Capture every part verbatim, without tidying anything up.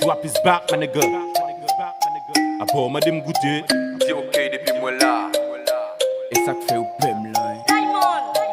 Drop is back, my nigga. Apa w mande m goute? Di ok depi mwen la. E sa k fè yo pè m lan.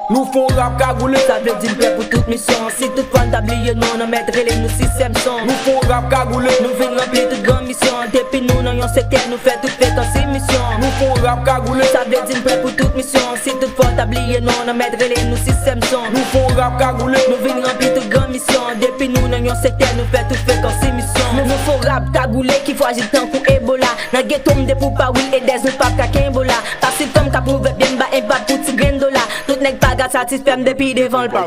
Nou fè yon rap kagoule. Sa vle di n prè pou tout misyon. Si tout fwa n ta bliye nou, nan mèt rele nou sistèm son. Nou fè yon rap kagoule. Nou vin ranpli tout gran misyon. Depi nou nan yon sektè, nou fè tout frekans imisyon. Nou fè yon rap kagoule. Sa vle di n prè pou tout misyon. Si tout fwa w ta bliye nou, nan mèt rele nou sistèm son. Nou fè yon rap kagoule. Nou vin ranpli tout gran misyon. Depi nou nan yon sektè, nou fè tout frekans imisyon. Nou, nou fè yon rap kagoule ki frajil tankou Ebola. Nan geto m depi w pa Will Edez, nou p ap ka kenbe w la. Pase fanm k ap ouvè pye m ba enpak pou ti grenn dola. Tout nèg pa ka satisfè m depi devan l pa.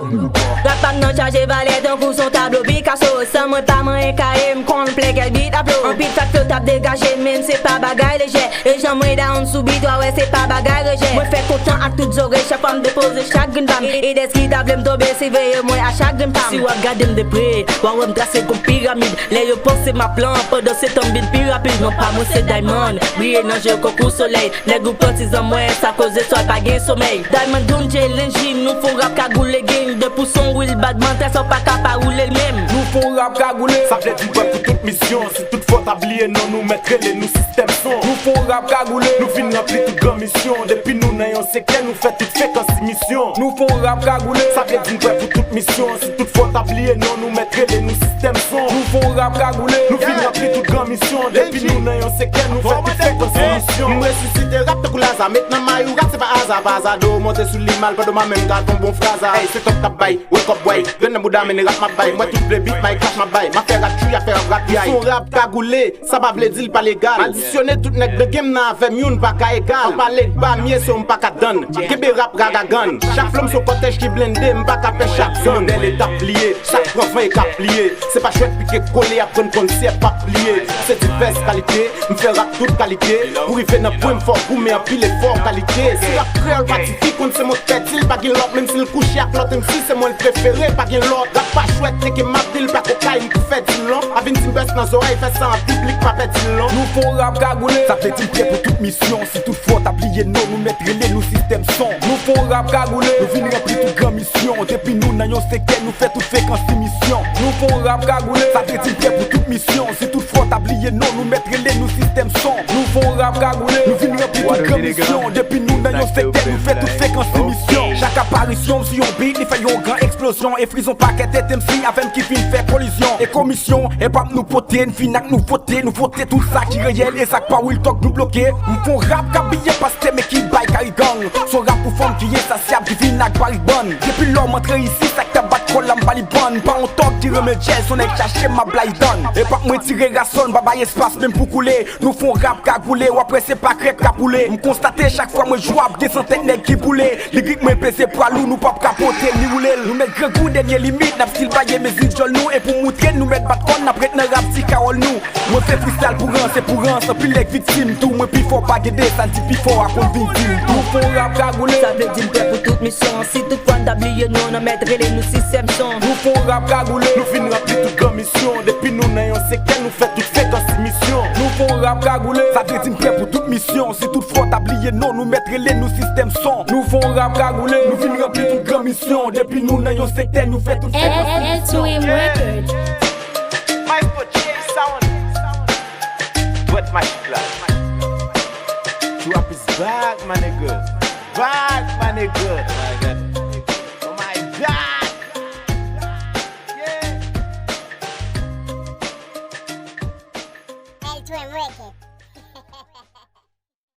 Rap pa m nan chaje valè tankou s on tablo Picasso. San mwen pa manyen kaye, m konn plè kèl bit ap lo. Anpil fak flot ap degaje, men m se pa bagay lejè. E jan mwen down sou bit, w a wè se pa bagay rejè. Mwen fè kontan ak tout zòrèy, chak fwa m depoze chak grenn pa m. Edez ki ta vle m tonbe, siveye mwen a chak grenn pa m. Si w ap gade m de pre, w a wè m trase gon piramid. Lè yo panse m ap lan, pandan se tan m vin pi rapid. Non pa mwen se Diamond, briye nan je yo konkou solèy. Nèg ou pran ti zan mwen, sa koze swa pa gen somèy. Diamond Dounje Lenjim, nou fè yon rap kagoule gang. De pou son Will Badman, trè sa w pa ka pa woule l menm. Nou fè yon rap kagoule. Sa vle di n prè pou tout misyon. Si tout fwa w ta bliye non nou, mèt rele nou sistèm son. Nou fè yon rap kagoule. Nou vin ranpli tout gran misyon. Depi nou nan yon sektè, nou fè tout frekans imisyon. Nou fè yon rap kagoule. Sa vle di n prè pou tout misyon. Si tout fwa w ta bliye non nou, mèt rele nou sistèm son. Nou fè yon rap kagoule. Nou vin ranpli tout gran misyon. Depi nou nan yon sektè, nou fè tout frekans imisyon. M resisite rap tankou Laza, met nan may ou rap se pa aza, pa aza do monte sou li mal, pandan m menm ka ton bon fraza. Ey, se top k ap bay, wake up boy, grenn nan bouda men rap m ap bay, mwen tout vle beat, may crash m ap bay, m ap fè rap tchwi, ap fè rap rap yay. Son rap kagoule, sa pa vle di l pa legal. Adisyone tout nèg nan game nan avè m, youn pa ka egal. An pale k ba m ye, so m pa ka tann. Kenbe rap raga gann. Chak flo m se yon kòtèj ki blende, m pa ka pè chak zòn. Modèl etap pliye, sa k pran van e k ap pliye. Se pa jwèt pike kole, aprann konn syèp ap pliye. Se divès kalite, m fè rap tout kalite. Pou rive nan pwen m fò goumen anpil efò kalite. Si rap kreyòl pa tifi, konn se mwen k pèdi l, pa gen lòt, menm si l kouche ak lòt M C, se mwen l prefere, pa gen lòt. Rap pa jwèt, teke m ap di l pa kokayin pou fè di l non. A vin di m bès nan zòrèy, fè sa an piblik, pa pèdi l non. Nou fè yon rap kagoule. Sa vle di n prè pou tout misyon. Si tout fwa w ta bliye non nou, mèt rele nou sistèm son. Nou fè yon rap kagoule. Nou vin ranpli tout gran misyon. Depi nou nan yon sektè, nou fè tout frekans imisyon. Nou fè yon rap kagoule. Sa vle di n prè pou tout misyon. Si tout fwa w ta bliye non nou, mèt rele nou sistèm son. Nou fè yon rap kagoule. Nou vin ranpli tout gran misyon. Depi nou nan yon sektè, nou fè tout frekans imisyon. Chak aparisyon m sou yon beat, li fè yon gran eksplozyon. E friz on pakèt M C avè m ki vin fè kolizyon. E komisyon, e p ap nou pote, n vin ak nouvote, nouvote tout sa ki reyèl e sa k pa real talk nou bloke. M fè yon rap k ap biye pastè men ki bay karigang. S on rap pou fanm ki ensasyab ki vin ak baribann. Depi lò m antre isi, sa k t ap bat kò l la m pa li bann. M pa yon tòg ki renmen djèz, s on nèg chache m ap blayi tann. E p ap mwen tire rasòn, pa bay espas menm pou koule. Nou fè yon rap kagoule, w ap wè se pa krèk k ap woule. M konstate chak fwa mwen jwe ap gen santèn nèg ki boule. Ligrik mwen peze pwa lou, nou p ap ka pote l ni woule l. Nou mèt grangou dènye limit, n ap stil baye mezi djòl nou. E pou moutre n nou mèt bat kò n, n ap ret nan rap di kawòl nou. Mwen fè freestyle pou rans, e pou rans, anpil nèg viktim tou. Mwen pi fò, pa gen de, sa n di pi fò a konn vin di m tou. Nou fè yon rap kagoule. Sa vle di n prè pou tout misyon. Si tout fwa n ta bliye non, nan mèt rele nou sistèm son. Nou fè yon rap kagoule. Nou vin ranpli tout gran misyon. Depi nou nan yon sektè, nou fè tout frekans imisyon. Nou fè yon rap kagoule. Sa vle di n prè pou tout misyon. Si tout fwa w ta bliye non nou, mèt rele nou sistèm son. Nou fè yon rap kagoule. Nou vin ranpli tout gran misyon. Depi nou nan yon sektè, nou fè tout frekans imisyon. S T M Records. Maestro J Sound. Dwèt majik la. Trap is back, my nigga. Back, my nigga. Oh my God. Yeah. L two M Records.